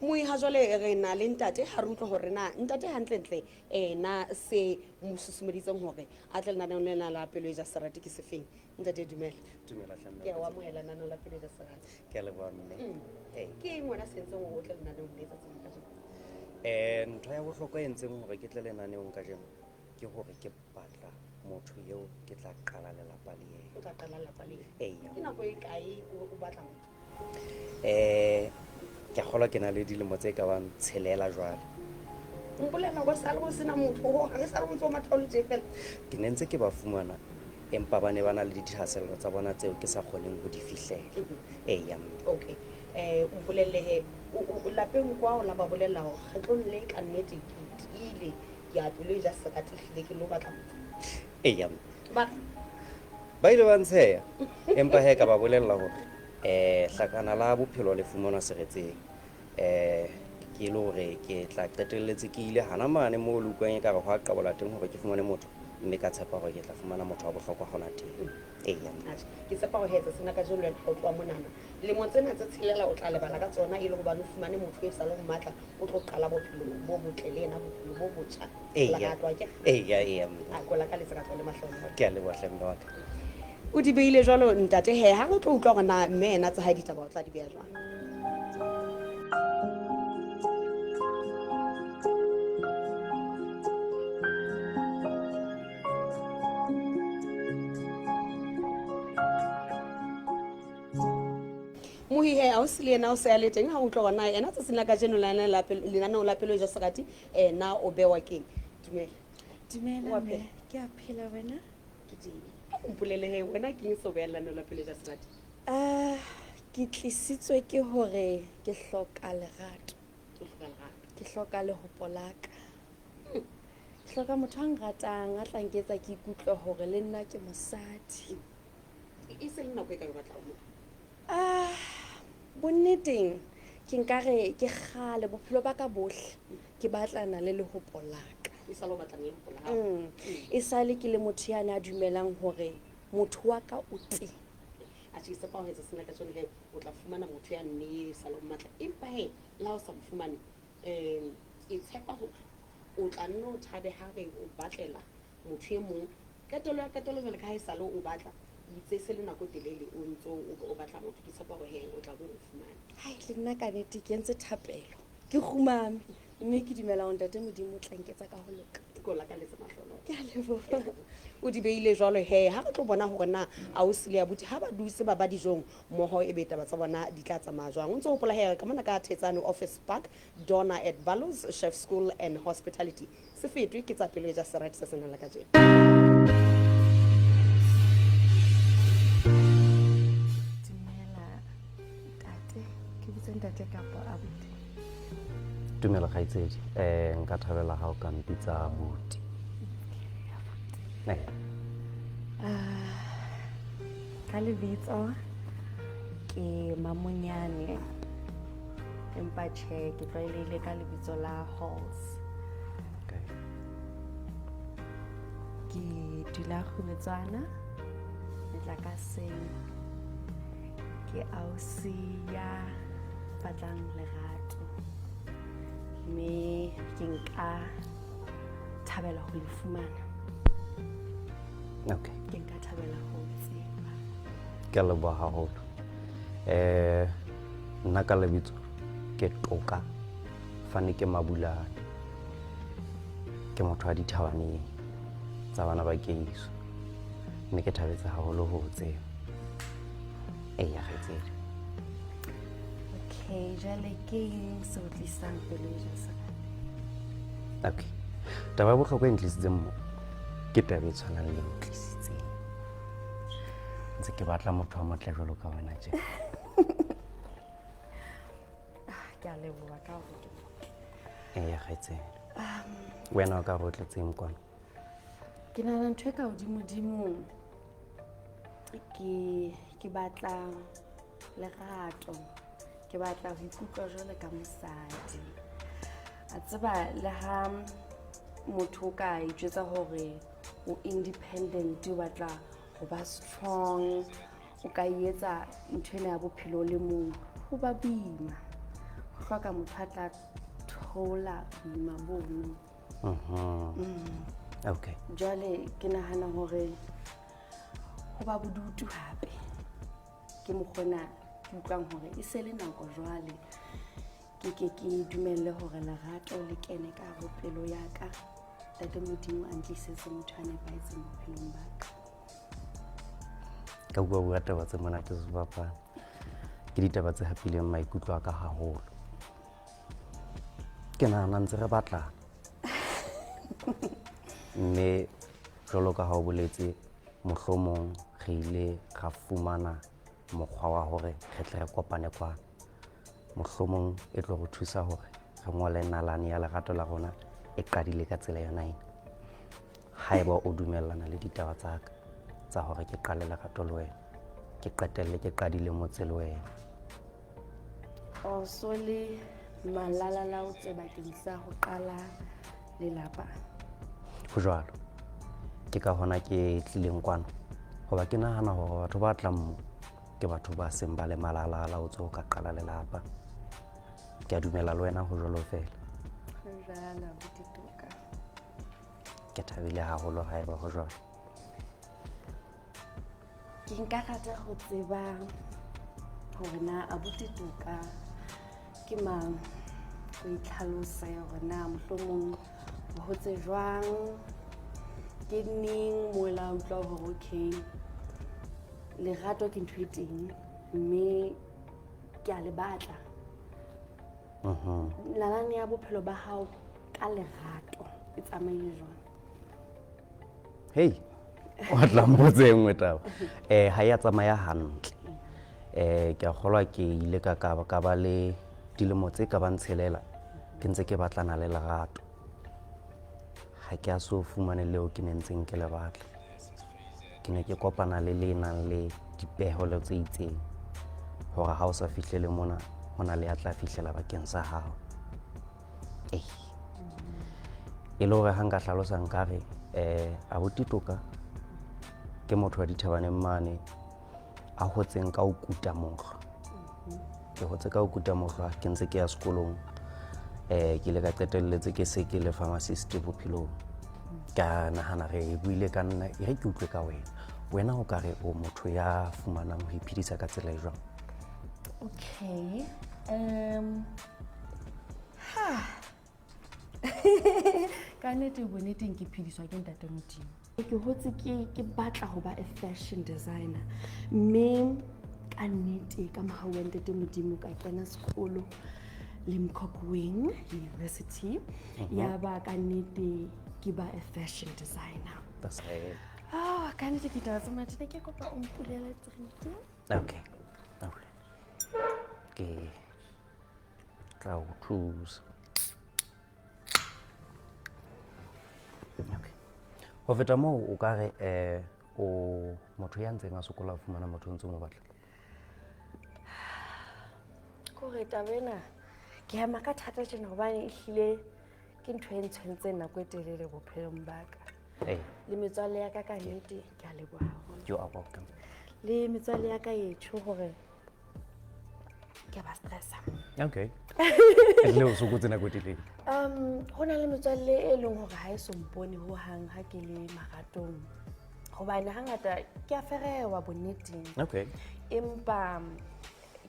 Moi ha jwale re na le ntate, ha re utlwe hore na ntate hantlentle ena se mo susumeditseng hore a tle lenaneong lena la Pelo e ja Serati ke sefeng. Ntate, dumela. Dumela hle mme. Ke a o amohela lenaneong la Pelo e ja Serati. Ke a leboha mme. Ee. Ke eng wena se entseng hore o tle lenaneong le tsatsing la kajeno? Ntho ya bohlokwa e entseng hore ke tle lenaneong kajeno ke hore ke batla motho eo ke tla qala lelapa le yena. O tla qala lelapa le yena? Eya. Ke nako e kae o batla motho? Ke a kgolwa ke na le dilemo tse ka bang tshelela jwale. Mpolela hore sale ho sena motho ho hang, sale o ntse o matha o le tje fela. Ke ne ntse ke ba fumana, empa ba ne ba na le dithahasello tsa bona tseo ke sa kgoneng ho di fihlela. Eya mme. Okay. Mpolelle he, o lapeng kwa o la ba bolella hore kgetlong le ka nnete ke tiile, ke a pelo e ja serati ehlile ke lo batla motho. Eya mme. Ba Ba ile ba ntsheha, empa he ka ba bolella hore hlakana la bophelo le fumanwa seretseng. Ke le hore ke tla qetelletse ke ile hana mane moo le utlwang ekare ho a qabola teng hore ke fumane motho, mme ka tshepa hore ke tla fumana motho wa bohlokwa hona teng. Eya. Atjhe, ke tshepa hore he tsatsing la kajeno le wena ha o tloha monana, lemo tsena tse tshelela o tla lebala ka tsona e le hobane o fumane motho e sa le ho matla, o tlo qala bophelo bo botle le yena, bophelo bo botjha. Eya. Lerato, akere? Eya, eya, mme. A ko lakaletsa ka tloha le mahlohonolo. Ke a leboha hle mme wa ka. O di beile jwalo ntate he, ha re tlo utlwa hore na mme ena tsa hae ditaba o tla di beha jwang. Mohi he, ausi le yena o se a le teng, ha utlwa hore na ena tsatsing la kajeno lenaneo la Pelo e ja Serati, ena o bewa keng. Dumela. Dumela, Wa mme. phela? Ke a phela, wena? Ke teng. O mpolele he, wena ke eng se o behang lenaneo la Pelo e ja Serati? Ke tlisitswe ke hore ke hloka lerato. O hloka lerato. Ke hloka lehopo la ka. Ke hloka motho a nratang, a tla nketsa ke ikutlwe hore le nna ke mosadi. E se le nako e kae o batla ho motho? Bonneteng ke nkare ke kgale bophelo ba ka bohle ke batlana le lehopo la ka. E sale o batlana le lehopo la hao? E sale ke le motho ya ne a dumelang hore motho wa ka o teng. Atjhe, ke tshepa ho etsa sena ka tsone he, o tla fumana motho ya nne sa le o matla. Empa he, le ha o sa mo fumane, ke tshepa hore o tla nne o thabe ha re o batlela motho e mong. Qetelo ya qetelo jwale ka ha e sale o batla, o itse se le nako e telele o ntso o batla motho, ke tshepa hore he o tla bo o fumane. Hai, le nna ka nnete ke entse thapelo, ke kgumame, mme ke dumela hore Ntate Modimo o tla nketsa ka ho loka. Ke o lakaletsa mahlohonolo. Ke a leboha. O di beile jwalo he, ha re tlo bona hore na ausi le abuti ha ba dutse ba ba dijong mmoho ebe taba tsa bona di tla tsamaya jwang. O ntso hopola he ka mona ka Thetsane Office Park, Donna at Valos Chef School and Hospitality. Se fetwe ke tsa Pelo e ja Serati se senang la kajeno. Dumela ntate, ke bitse ntate kapa abuti? Dumela kgaitsedi, nka thabela ha o ka mpitsa abuti. Ka lebitso ke Mamonyane, empa tjhe ke tlwaelehile ka lebitso la Halls. Okay. Ke dula Kgubetswana, Letlakaseng. Ke ausi ya batlang lerato, mme ke nka thabela ho le fumana. Okay. Ke nka thabela ho tseba. Ke a leboha haholo. Nna ka lebitso ke Toka Fane ke Mabulane. Ke motho wa dithabaneng tsa bana ba Keiso. Mme ke thabetse haholo ho o tseba. Eya, kgaitsedi. Okay, jwale ke eng se o tlisang pelo e ja serati? Okay. Taba ya bohlokwa e ntlisitseng mo ke taba e tshwanang le e ntlisitseng. Ntse ke batla motho wa motle jwalo ka wena tje. Ke a leboha ka hore ke motle. Eya, kgaitsedi. Wena o ka re o tletseng kwana? Ke nahana ntho e ka hodimodimo ke batla lerato, ke batla ho ikutlwa jwalo ka mosadi. A tseba le ha motho o ka itjwetsa hore o independent, o batla ho ba strong, o ka etsa ntho ena ya bophelo o le mong, ho ba boima. hloka motho a tla theola boima bono. Okay. Jwale ke nahana hore ho ba bodutu hape ke mokgona ke utlwang hore e se le nako jwale ke ke ke dumelle hore lerato le kene ka hare ho pelo ya ka. Ntate Modimo a ntlisetse motho a nepahetseng bophelong ba ka. Ka bua bua taba tse monate sebapane. Ke ditaba tse hapileng maikutlo a ka haholo. Ke nahana ntse re batlana. Mme jwalo ka ha o boletse, mohlomong re ile ra fumana mokgwa wa hore re tle re kopane kwana. Mohlomong e tlo re thusa hore re ngole nalane ya lerato la rona e qadile ka tsela yona ena. Haeba o dumellana le ditaba tsa ka tsa hore ke qale lerato le wena, ke qetelle ke qadile motse le wena. O so le malalalaotse bakeng sa ho qala lelapa? Ho jwalo. Ke ka hona ke tlileng kwano, hoba ke nahana hore batho ba tlang mo ke batho ba seng ba le malalalaotse ho ka qala lelapa. Ke a dumela le wena ho jwalo fela. Ho jwalo, abuti Toka. Ke thabile haholo haeba ho jwalo. Ke nka rata ho tseba hore na abuti Toka ke mang, o itlhalose hore na mohlomong o hotse jwang, ke neng mo la utlwa hore okay lerato ke ntho e teng mme ke a le batla. Nalane ya bophelo ba hao ka lerato e tsamaile jwang? Hei, o tla mpotsa e nngwe taba. Ha ya tsamaya hantle. Ke a kgolwa ke ile ka ka ba le dilemo tse ka bang tshelela ke ntse ke batlana le lerato. Ha ke a so fumane leo ke nentseng ke le batla. Ke ne ke kopana le le nang le dipehelo tse itseng hore ha o sa fihlele mona, ho na le ya tla fihlela bakeng sa hao. E le hore ha nka hlalosa nkare abuti Toka ke motho wa dithabaneng mane a hotseng ka ho kuta mohlwa. Ke hotse ka ho kuta mohlwa ke ntse ke ya sekolong. Ke ile ka qetelletse ke se ke le pharmacist bophelong. Ka nahana re buile ka nna, e re ke utlwe ka wena. Wena o ka re o motho ya fumanang ho iphedisa ka tsela e jwang? Okay. Ha. Ka nnete bonneteng ke phediswa ke ntate Modimo. Ke hotse ke batla ho ba a fashion designer. Mme ka nnete ka mohau wa ntate Modimo ka kena sekolo Limkokwing University. Ya ba ka nnete ke ba a fashion designer. That's right. Ah, ka nnete ke taba tse monate. Ne ke kopa o mpulele drink. Okay. Okay. Ke tla o thusa. Okay. Ho feta moo o ka re o motho ya ntseng a sokola ho fumana motho o ntse o mo batla? Kore taba ena ke hema ka thata tjena hobane ehlile ke ntho e ntshwentseng nako e telele bophelong ba ka. Le metswalle ya ka ka nnete ke a leboha haholo. You are welcome. Le metswalle ya ka e tjho hore ke ba stressa. Okay. Le o sokotse nako e telele. Ho na le metswalle e leng hore ha e so mpone ho hang ha ke le maratong. Hobane hangata ke a ferewa bonneteng. Okay. Empa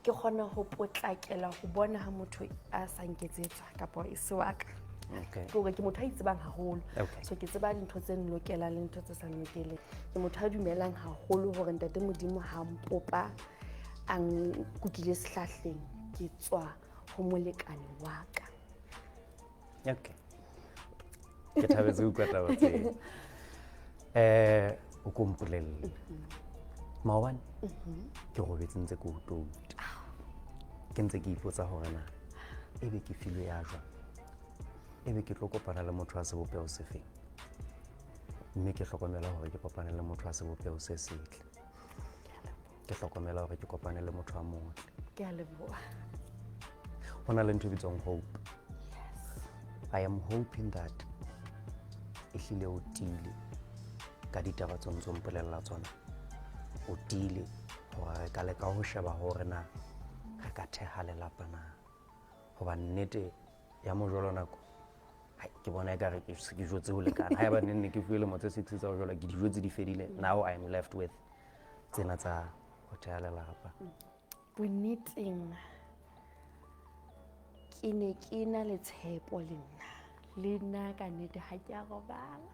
ke kgona ho potlakela ho bona ha motho a sa nketsetsa kapa e se wa ka. Okay. Ke hore ke motho a itsebang haholo. Okay. So ke tseba dintho tse nlokelang le ntho tse sa nlokeleng. Ke motho a dumelang haholo hore ntate Modimo ha mpopa a nkukile sehlahleng, ke tswa ho molekane wa ka. Okay. Ke thabetse ho utlwa taba tseo. O ko mpolelle. Maobane ke robetse ntse ke o touta. Ke ntse ke ipotsa hore na ebe ke filwe ya jwang? Ebe ke tlo kopana le motho wa sebopeho se feng? Mme ke hlokomela hore ke kopane le motho wa sebopeho se setle. Ke hlokomela hore ke kopane le motho a motle. Ke a leboha. Ho na le ntho e bitswang hope. Yes. I am hoping that ehlile o tiile ka ditaba tse ntse o mpolella tsona. O tiile hore re ka leka ho sheba hore na re ka theha lelapa na. Hoba nnete ya mojolo nako hai, ke bona ekare ke se ke jotse ho lekana. Haeba ne nne ke fuwe lemo tse 6 tsa ho jola, ke dijo tse di fedile. Now I am left with tsena tsa ho theha lelapa. Bonneteng ke ne ke na le tshepo le nna. Le nna ka nnete ha ke a robala.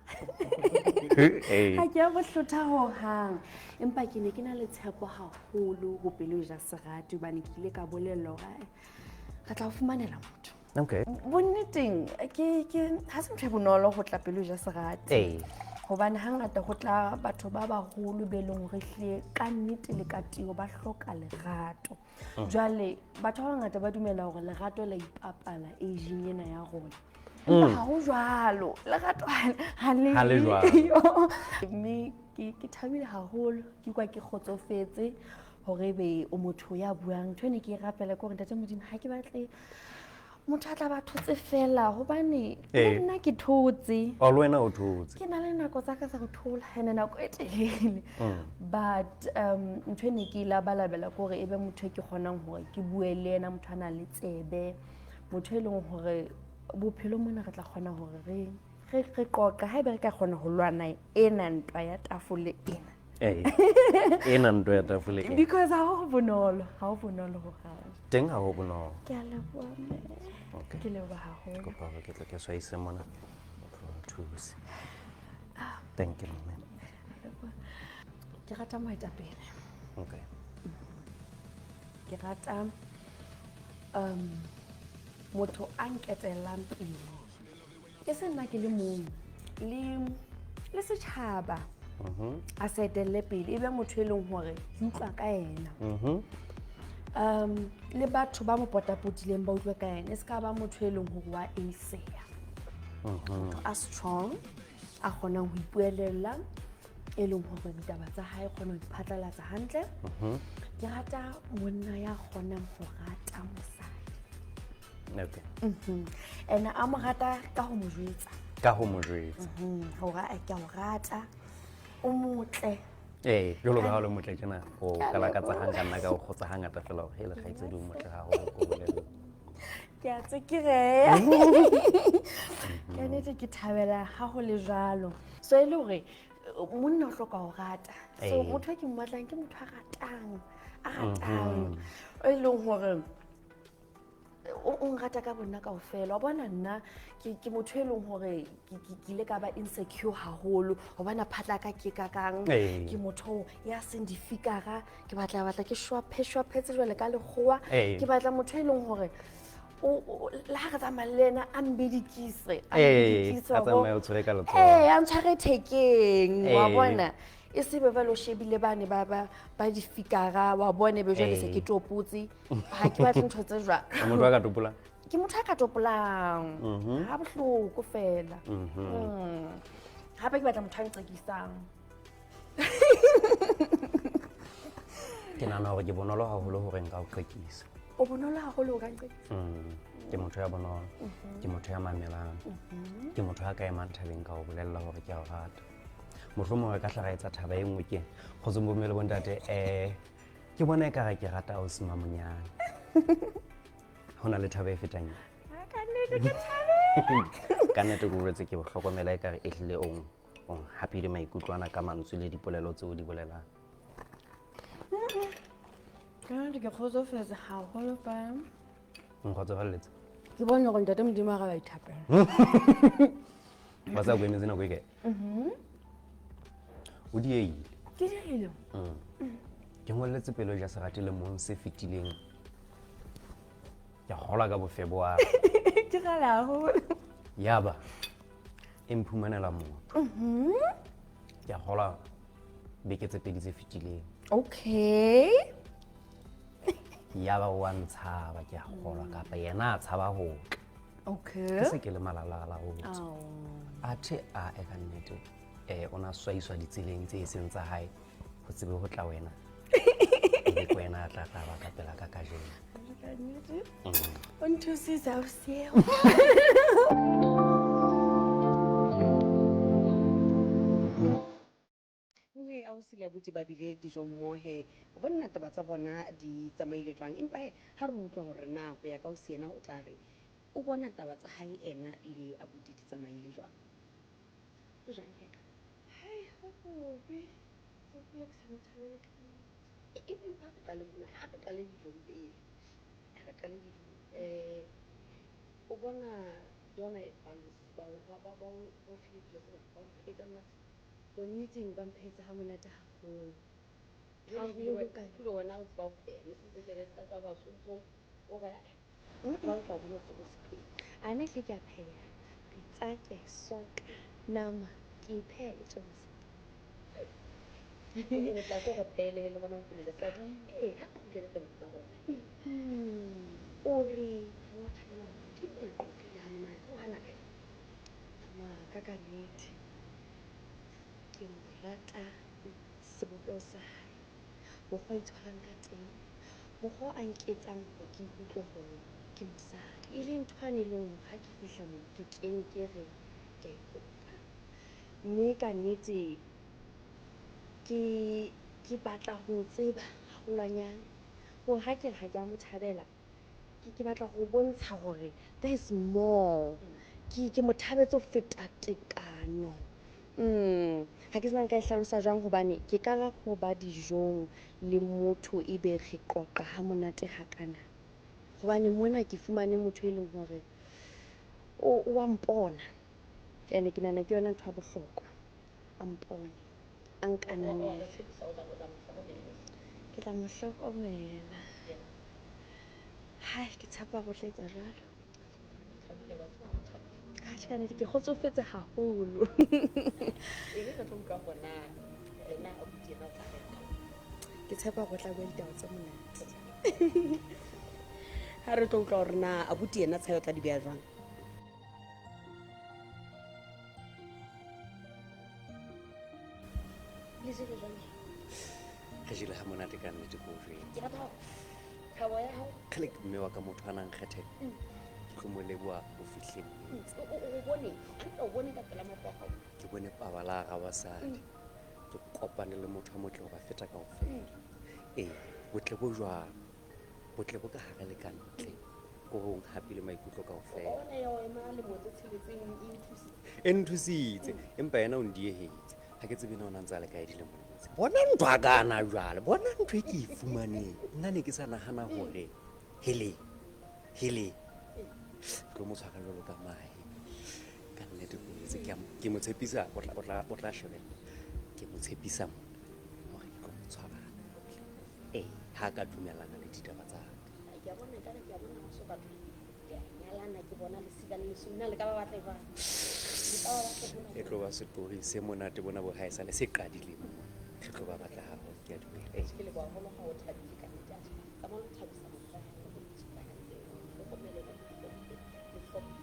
Ha ke a bohlotha hohang. Empa ke ne ke na le tshepo haholo ho Pelo e ja Serati hobane ke ile ka bolellwa hore re tla o fumanela motho. Okay. Bonneteng ke ha se ntho e bonolo ho tla Pelo e ja Serati. Hobane hangata ho tla batho ba baholo be leng hore ehlile ka nnete le ka tiyo ba hloka lerato. Jwale batho ba bangata ba dumela hore lerato la ipapala age-ing ena ya rona. Empa ha ho jwalo, lerato ha le Ha le jwalo. Mme ke thabile haholo, ke utlwa ke kgotsofetse hore ebe o motho ya buang. Ntho e ne ke e rapela ke hore ntate Modimo ha ke batle motho a tla ba thotse fela hobane le nna ke thotse. O le wena o thotse. Ke na le nako tsa ka tsa ho thola, ene nako e telele. But ntho e ne ke e labalabela ke hore ebe motho e ke kgonang hore ke bue le yena, motho a nang le tsebe, motho e leng hore bophelo mona re tla kgona hore re qoqe. Haeba re ka kgona ho lwana ena ntwa ya tafole ena. Ena ntwa ya tafole ena. Because ha ho bonolo, ha ho bonolo hohang. Teng ha ho bonolo. Ke a leboha, mme. Okay. Ke leboha haholo. Ke kopa hore ke tle ke swaise mona. Thuse. Thank you, mme. Ke rata moetapele. Okay. Ke rata motho a nketellang pele. Ke se nna ke le mong, le setjhaba. A se etelle pele, ebe motho e leng hore ke utlwa ka yena. Le batho ba mo potapotileng ba utlwe ka yena, e se ka ba motho e leng hore wa eiseya. Motho a strong, a kgonang ho ipuelella, e leng hore ditaba tsa hae kgona ho di phatlalatsa hantle. Ke rata monna ya kgonang ho rata mosadi. Okay. Ene a mo rata ka ho mo jwetsa. Ka ho mo jwetsa. Hore a ke a o rata, o motle. Jwalo ka ha o le motle tjena, o Ke a ka lakatsa leboha. hang ka nna ka o kgotsa hangata fela hore, hele, kgaitsedi o motle haholo, ko bolelle. Ke a tsekireya. Ka nnete ke thabela ha ho le jwalo. So e le hore monna o hloka ho rata. So motho e ke mmatlang ke motho a ratang, a ratang. E leng hore o nrata ka bonna kaofela. Wa bona nna ke motho e leng hore ke ile ka ba insecure haholo. Hobane phatla ka ke ka kang. Ke motho ya seng difikara, ke batla batla ke shwaphe shwaphetse jwale ka lekgowa. Ke batla motho e leng hore le ha re tsamaya le yena a mbedikise, a mbedikise, A wa bo- tsamaye o tshwere ka letsoho. A ntshware thekeng, wa bona. E se be jwale o shebile bane ba difikara, wa bona, ebe jwale se ke topotse. Ha ke batle ntho tse jwalo. O motho a ka topolang? Ke motho a ka topolang. Ha bohloko fela. Hape ke batla motho a nqekisang. Ke nahana hore ke bonolo haholo hore nka o qekisa. O bonolo haholo o ka nqekisa? Ke motho ya bonolo. Ke motho ya mamelang. Ke motho ya ka emang thabeng ka o bolella hore ke a o rata. Mohlomong re ka hla ra etsa thaba e nngwe ke ena. Kgotsong bomme le bontate, ke bona ekare ke rata ausi Mamonyane. Ho na le thaba e fetang ena. Ka nnete ke thabile. Ka nnete ke boletse ke hlokomela ekare ehlile o hapile maikutlo ana ka mantswe le dipolelo tseo o di bolelang. Ka nnete ke kgotsofetse haholo fa. Nkgotsofalletse? Ke bone hore ntate Modimo a re ba ithapela. Wa tseba ko emetse nako e kae? O diehile. Ke diehile? Ke ngolletse Pelo ja Serati le mong se fetileng. Ke kgolwa ka bofebo. Ke kgale haholo. Yaba e mphumanela motho. Ke kgolwa beke tse pedi tse fetileng. Okay. Yaba o a ntshaba, ke a kgolwa, kapa yena a tshaba ho tla. Okay. Ke se ke le malalala ho tswa. Ao. Athe a e ka nnete, o na swaiswa ditseleng tse seng tsa hae, ho tsebe ho tla wena. Ebe ke wena a tla tla ba ka pela ka kajeno. Ka nnete. O nthusitse ausi eo. Okay, ausi Ausi le abuti ba bile dijong mmoho he o bona taba tsa bona di tsamaile jwang. Empa he ha re utlwa hore na ho ya ka ausi yena o tla re o bona taba tsa hae ena le abuti di tsamaile jwang. Ho jwang he? Hai, ho hobe. Ho hobe ke sa mo thabele ka nnete. Empa ha re qale mona, ha re qale dijong pele. Ha re qale dijong. O bona Donna Advance ba ba ba ba o file dijo tse ba o phehetse monate. Bonneteng ba mphehetse ha monate haholo. Haholo ka pele wena o tseba ho pheha, ne se tle tsa tsa Basotho o re ba o tla bona o se pheha. A nna ehlile ke a pheha. Pitsake, soka, nama, ke e pheha e tjose. O tla tlo re phehele le bona ho kgutlela tsa ee, ha re kgutlele tabeng tsa rona. O re wa thabela hore ke o qoqile ha monate, o hana kae? Maka ka nnete. Ke mo rata sebopeho sa hae, mokgwa a itshwarang ka teng, mokgwa o a nketsang hore ke ikutlwe hore ke mosadi. E leng ntho ane e leng hore ha ke fihla moo ke kene ke re ke a e kopa. Mme ka nnete ke ke batla ho tseba haholwanyane hore ha ke re ha ke a mo thabela, ke batla ho bontsha hore there is more. Ke mo thabetse ho feta tekano. Ha ke tsebe nka e hlalosa jwang hobane ke qala ho ba dijong le motho ebe re qoqa ha monate hakana. Hobane mona ke fumane motho e leng hore o wa mpona. Ene ke nahana ke yona ntho ya bohlokwa. A mpone, a nkananele. Ke tla mo hlokomela. Hai, ke tshepa hore o tla etsa jwalo. Atjhe ka nnete ke kgotsofetse haholo. E re re tlo utlwa hore na ena abuti yena o tla reng ka Ke tshepa hore o tla bua ditaba tse monate. Ha re tlo utlwa hore na abuti yena tshayo tla di beha jwang. Le jele jwang? Re jele ha monate ka nnete ko jweng. Ke rata hore thabo ya hao. Kgele ke mme wa ka motho a nang kgethela. Ke tlo mo leboha ho fihleng. O bone, hantle o bone ka pela mahlo a hao. Ke bone pabala ga basadi. Ke kopane le motho a motle ho ba feta kaofela. Ee, botle bo jwalo. Botle bo ka hare le ka ntle. Ko hong hape le maikutlo kaofela. Ona ya ho ema lemo tse tsheletseng e nthusitse. E nthusitse, empa yena o ndiehetse. Ha ke tsebe na o na ntse a le kae dilemo tse. Bona ntho a kana jwale, bona ntho e ke e fumaneng. Nna ne ke sa nahana hore hele, hele. Ke tlo mo tshwara jwalo ka mahe. Ka nnete ko etse ke mo tshepisa o tla o tla o tla shebella. Ke mo tshepisa mona hore ke tlo mo tshwara. Ee, ha ka dumellana le ditaba tsa ka. Ke a bona ekare ke a bona ha so batho le a nyalana ke bona lesika le leso nna le ka ba batle jwang? Le ka ba batle hona. E tlo ba setori se monate bona bo ha esale se qadileng mona. Re tlo ba batla haholo, ke a dumela. Ee. Ke leboha haholo ha o thabile ka nnete. Atjhe, tsamaya o thabisa motho wa hao, o itshware hantle, o hlokomele, o hlomphe, o hlomphe.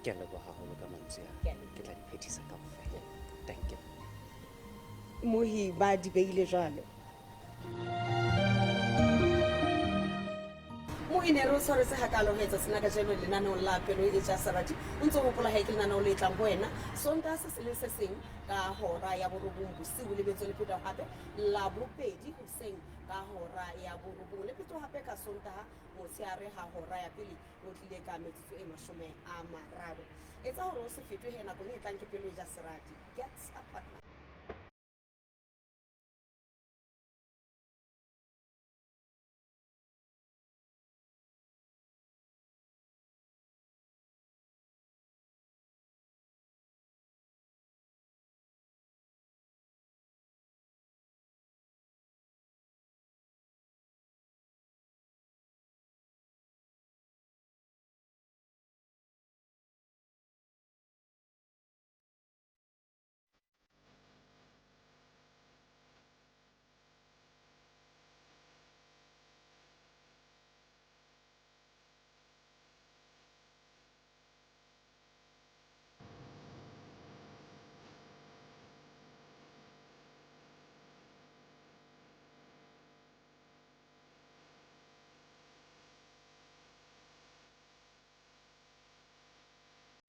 Ke a leboha haholo ka mantswe a. Ke a leboha. Ke tla di phethisa kaofela. Thank you. Mohi ba di beile jwalo. Mo e ne re o tshwaretse hakalo ho etsa sena kajeno lenaneong la Pelo e Ja Serati. O ntse o hopola hae ke lenaneo le tlang ho wena Sontaha se seng le se seng ka hora ya borobong bosiu, le betswe le phetwa hape Labobedi hoseng ka hora ya borobong, le phetwa hape ka Sontaha motshehare ha hora ya pele o tlile ka metsotso e 30. Etsa hore o se fetwe he nakong e tlang ke Pelo e Ja Serati. Get a partner.